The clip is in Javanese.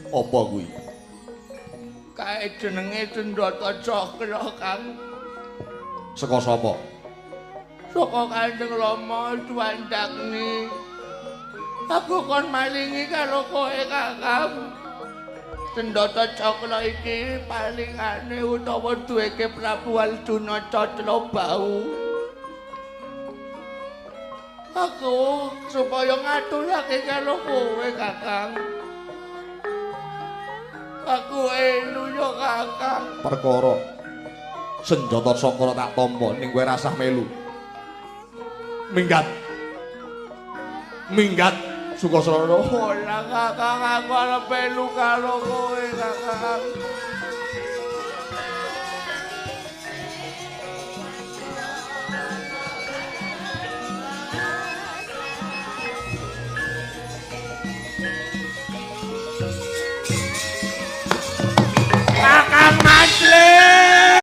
Apa kuwi? Kae jenenge Sendata Cakra, Kang. Saka sapa? Saka Kanjeng Rama Dwandagni. Aku kon malingi karo kowe, Kakang. Sendata Cakra iki palingane utawa duweke Prabu Arjuna Catrabau. Aku supaya ngaturake karo kowe, Kakang. Aku elu yo, Kakang. Perkara senjata Cakra tak tampa ning kowe rasah melu. Minggat. Minggat Sukasrana. Ora, Kakang, aku arep melu karo kowe, Kakang.